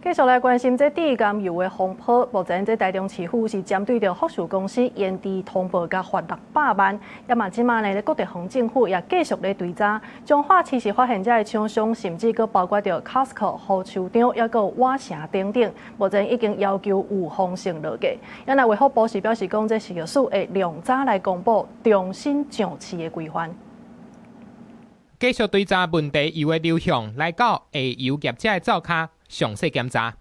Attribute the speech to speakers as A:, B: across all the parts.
A: 繼續來關心這地溝油的風波。目前這台中市府是針對著福壽公司延遲通報，共罰六百萬。也嘛，這馬呢，各地方政府也繼續咧追查。彰化市是發現這个廠商，甚至閣包括著 Costco、好市場，抑閣瓦城等等，目前已經要求預防性落架。也若衛福部是表示講，這食藥署會量早來公布重新上市的規範。
B: 繼續追查問題油的流向，來到下游業者的灶跤，詳細檢查。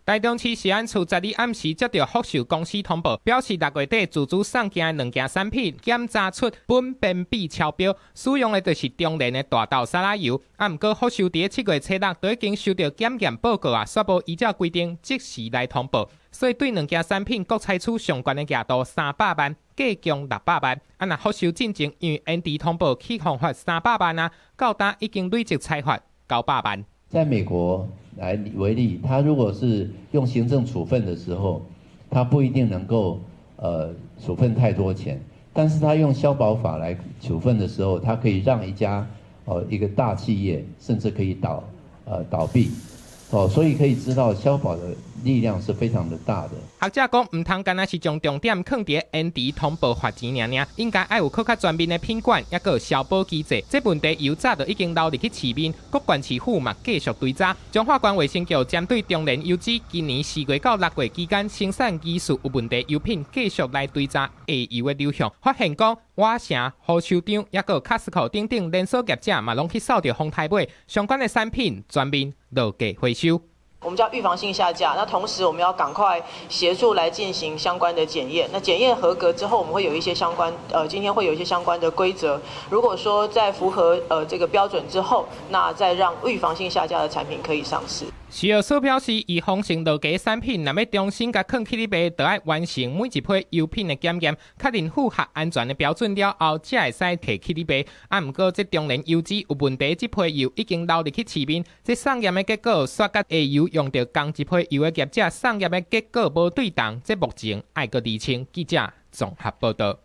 B: 台中市食安處十二暗時接到福壽公司通報，表示六月底自主送件的兩件產品檢查出苯苯芘超標，使用的就是中煉的大豆沙拉油。啊，毋過福壽佇七月初六就已經收到檢驗報告啊，煞無依照規定即時來通報，所以對兩件產品各採取上懸的額度三百萬，計共六百萬。啊，若福壽進前因為延遲通報去予罰三百萬啊，到今已經累積裁罰九百萬。
C: 在美國來為例，他如果是用行政處分的時候，他不一定能夠處分太多錢，但是他用消保法來處分的時候，他可以讓一家一個大企業甚至可以倒閉，哦，所以可以知道消保的力量是非常的大的。
B: 學者講，毋通干焦是將重點放佇延遲通報罰錢爾爾，應該愛有閣較全面的品管，抑閣有消保機制。這問題油早就已經流入去市面，各縣市府嘛繼續追查。彰化縣衛生局針對中煉油脂今年四月到六月期間生產疑似有問題油品，繼續來追查下游的流向，發現講瓦城、好市場，抑閣 Costco 等等連鎖業者嘛，攏去掃著風颱尾，相關的產品全面落架回收。
D: 我們叫預防性下架，那同時我們要趕快協助來進行相關的檢驗。那檢驗合格之後，我們會有一些相關，今天會有一些相關的規則。如果說在符合這個標準之後，那再讓預防性下架的產品可以上市。
B: 食藥署表示，預防性落架產品，若欲重新共囥起咧賣，就愛完成每一批油品的檢驗，確認符合安全的標準了後，才會使提起咧賣。啊，毋過這中煉油脂有問題，這批油已經流入去市面，這送驗的結果煞佮下游用著仝一批油的業者送驗的結果無對同，這目前愛閣釐清。記者綜合報道。